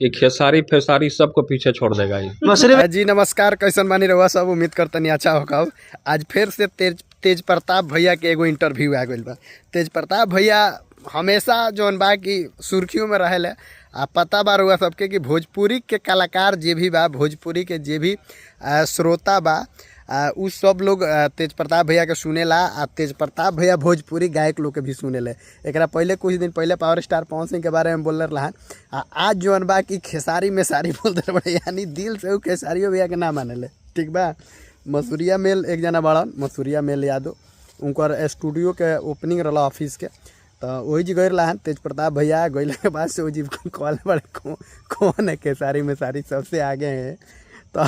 कि खेसारी फेसारी सबको पीछे छोड़ देगा ये। जी नमस्कार, कैसन बानी रहुआ सब? उम्मीद करतनी अच्छा होखब। आज फिर से तेज तेज प्रताप भैया के एगो इंटरव्यू आ गइल बा। तेज प्रताप भैया हमेशा जौन बा कि सुर्खियों में रहेले आ पता बा रउआ सबके कि भोजपुरी के कलाकार जे भी बा, भोजपुरी के जे भी श्रोता बा, उ सब लोग तेज प्रताप भैया के सुनेला आ तेज प्रताप भैया भोजपुरी गायक लोग के भी सुनेले। एकरा पहले कुछ दिन पहले पावर स्टार पवन सिंह के बारे में बोलले रहन आ आज जौन बा कि खेसारी में सारी बोल देले बड़े, यानी दिल से उ खेसारियो भैया के ना मानेले। ठीक बा। मसूरिया मेल एक जना बड़न, मसूरिया मेल यादव, उनकर स्टूडियो के ओपनिंग रहला ऑफिस के, तो वही जी गए रहन तेज प्रताप भैया। गइला के बाद से वो जी कहले बड़े कौन है खेसारी में सारी सबसे आगे हैं। तो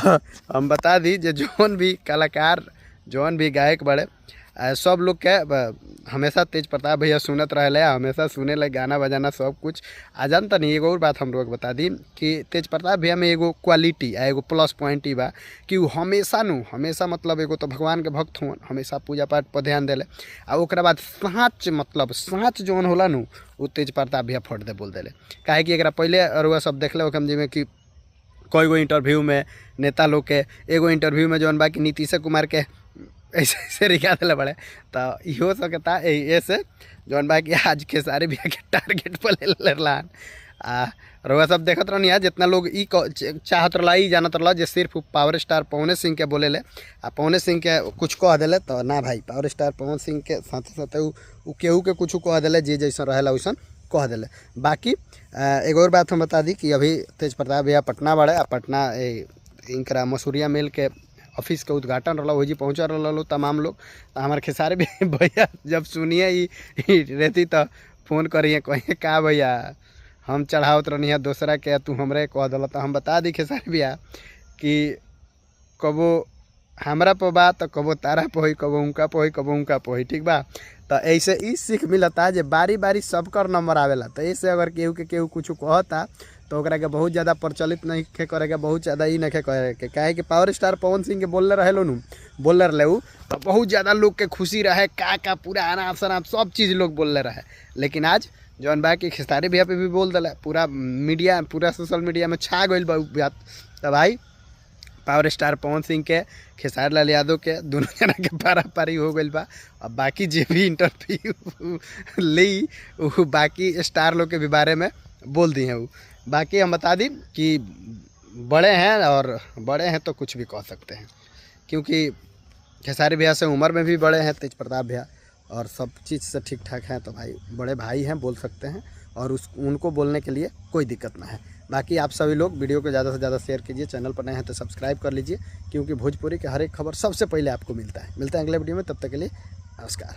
हम बता दी जे जौन भी कलाकार, जौन भी गायक बड़े, सब लोग के हमेशा तेज प्रताप भैया सुनत रहले, हमेशा सुने ले गाना बजाना सब कुछ। आ जानता नहीं, एगो और बात हम लोग बता दी कि तेज प्रताप भैया में एगो क्वालिटी आ एगो प्लस पॉइंट ई बा कि उ हमेशा नु हमेशा मतलब एगो तो भगवान के भक्त हुअन, हमेशा पूजा पाठ पर ध्यान देले आ ओकरा बाद साँच मतलब साँच जौन होला नु उ तेज प्रताप भैया फट दे बोल देले। काहे कि एकरा पहले अरुआ सब देखले होखम जिमे कि कई गो इंटरव्यू में नेता लोग के, एगो इंटरव्यू में जौन बा कि नीतीश कुमार के ऐसे ऐसे रिका दिले बड़े, तो इहो सकता ऐसे जौन बा कि आज खेसारी भैया के टारगेट पर ले लेलन। आ रउआ सब देखत रहनी है जितना लोग ई चाहत रहला, ई जानत रहला जे सिर्फ पावर स्टार पवन सिंह के बोलेले आ पवन सिंह के कुछ कह देले, तो ना भाई, पावर स्टार पवन सिंह के साथे साथे उ केहू के कुछ कह देले, जे जैसन रहेला वैसन कह देले। बाकी एगो और बात हम बता दी कि अभी तेज प्रताप भैया पटना बड़े आ पटना इनकरा मसूरिया मेल के ऑफिस के उद्घाटन रहला, वही पहुँचल रहल तमाम लोग। तो हमारे खेसारी भैया जब सुनिए ई रहती तो फोन करिए, कहिए का भैया हम चढ़ावत रहनी है दूसरा के, तू हमरे कह दिल। तो हम बता दी खेसारी भैया कि कबो हमरा पर बा तो कबो तारा पर होई, कबो उनका पर होई, कबो उनका पर होई। ठीक बा। तो ऐसे ई सीख मिलता जे बारी बारी सबकर नंबर आवेला। तो ऐसे अगर केहू के केहू कुछ कहता तो ओकरा के बहुत ज़्यादा प्रचलित नहीं के करे के, बहुत ज़्यादा ई नहीं करे के। काहे कि पावर स्टार पवन सिंह के बोलले रहे नु, बोलले रहे उ तो बहुत ज़्यादा लोग के खुशी रहे, का का पूरा अनाप शनाप सब चीज़ लोग बोलले रहे। लेकिन आज जौन बा कि खेसारी भैया पे भी बोल दिला, पूरा मीडिया पूरा सोशल मीडिया में छा गइल बा उ बात। तो भाई पावर स्टार पवन सिंह के, खेसारी लाल यादव के दोनों जना के पारापारी हो गइल बा। अब बाकी जे भी इंटरव्यू ली उ बाकी स्टार लोग के भी बारे में बोल दिए हैं उ। बाकी हम बता दी कि बड़े हैं और बड़े हैं तो कुछ भी कह सकते हैं, क्योंकि खेसारी भैया से उम्र में भी बड़े हैं तेज प्रताप भैया और सब चीज़ से ठीक ठाक हैं, तो भाई बड़े भाई हैं बोल सकते हैं और उस उनको बोलने के लिए कोई दिक्कत ना है। बाकी आप सभी लोग वीडियो को ज़्यादा से ज़्यादा शेयर कीजिए, चैनल पर नए हैं तो सब्सक्राइब कर लीजिए, क्योंकि भोजपुरी के हर एक खबर सबसे पहले आपको मिलता है। मिलता है अगले वीडियो में, तब तक के लिए नमस्कार।